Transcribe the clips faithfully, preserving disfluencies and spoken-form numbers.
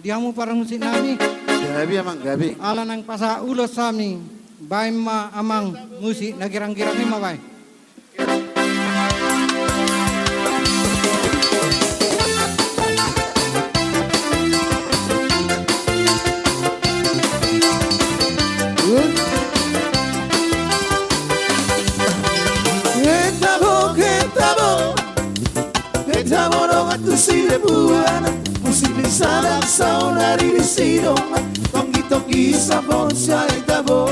Di hamu parmusik nami. Gabe, amang, gabe. Ala naeng pasahat ulos hami, baen ma amang musik na girang-girang i ma baen. Hentabo, hentabo. Hentabo dongan tu silebuan, musim ni salang saonari disi dongan, tonggi-tonggi sambon sian hentabo.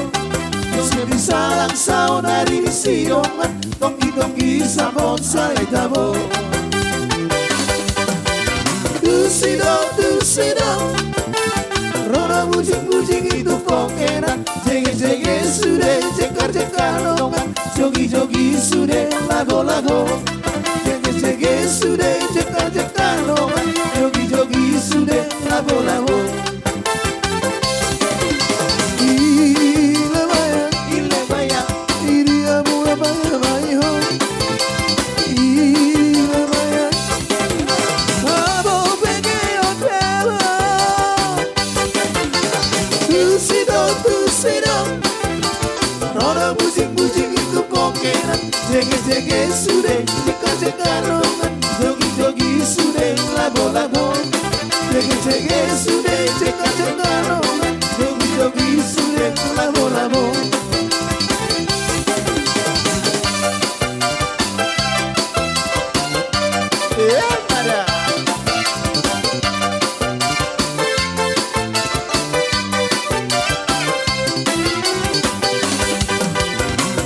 Musim ni salang saonari disi dongan, tonggi-tonggi sambon sian hentabo. Tusi do, tusi do, ro do bujing-bujing i tu pongkenan, jege-jege sude, jekar-jekar dongan, jogi-jogi sude, lago-lago. Jege-jege sude, jekar-jekar dongan, jogi-jogi sude, lago-lago. Ile baya, ile baya, iri abu baya baiho. Ile baya, abo pege otelo. Tusi do, tusi do. Ro do bujing-bujing i tu pongkenan. Jege-jege sude, jekar-jekar dongan. Jogi-jogi sude, lago-lago. Jege-jege sude, jekar-jekar dongan. Jogi-jogi sude, lago-lago. Eh, pada.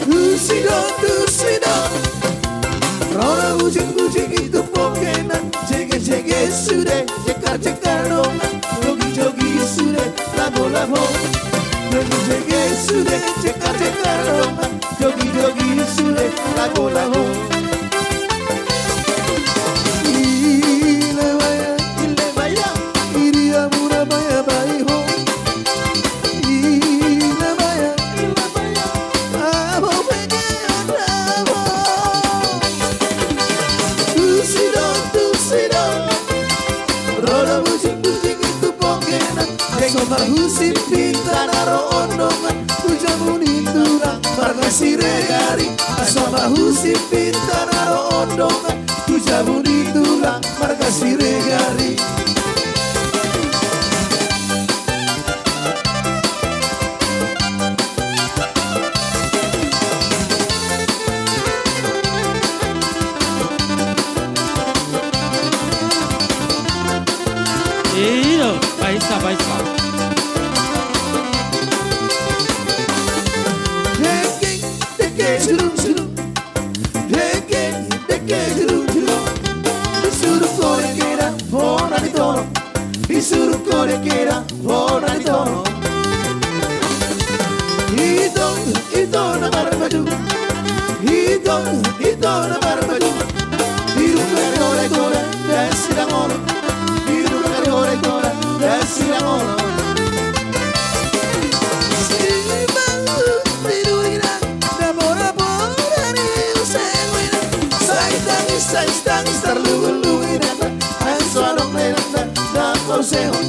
Tusi do, tusi do. Ro do bujing-bujing i tu pongkenan. Jege-jege sude, jekar-jekar dongan. Jogi-jogi sude, lago-lago. Jege-jege sude, jekar-jekar dongan. Jogi-jogi sude, lago-lago. Ile baya, ile baya, iri abu baya baiho. Ile baya, ile baya, abo pege otelo. Tusi do, tusi do. Ro do bujing-bujing i tu pongkenan. Asa marhusip hita na ro on dongan, tu jabu ni tulang marga Siregar i. Asa marhusip hita na ro on dongan, tu jabu ni tulang marga Siregar i. Io, paisa, paisa. Deke, deke, juru, juru. Deke, deke, juru, juru. Disuru kore kira, bona di toro. Disuru kore kira, bona di toro. Ito, ito na marbaju. Ito, ito na marbaju. Iru kare kore kore, dasi dangol. Iru kare kore kore, dasi dangol. Simbang, tiru ina, na bora bora ni useng ina. Sai tangis, sai tangis, tarlugu lugu ina. Anso adong ina, na kau sehon.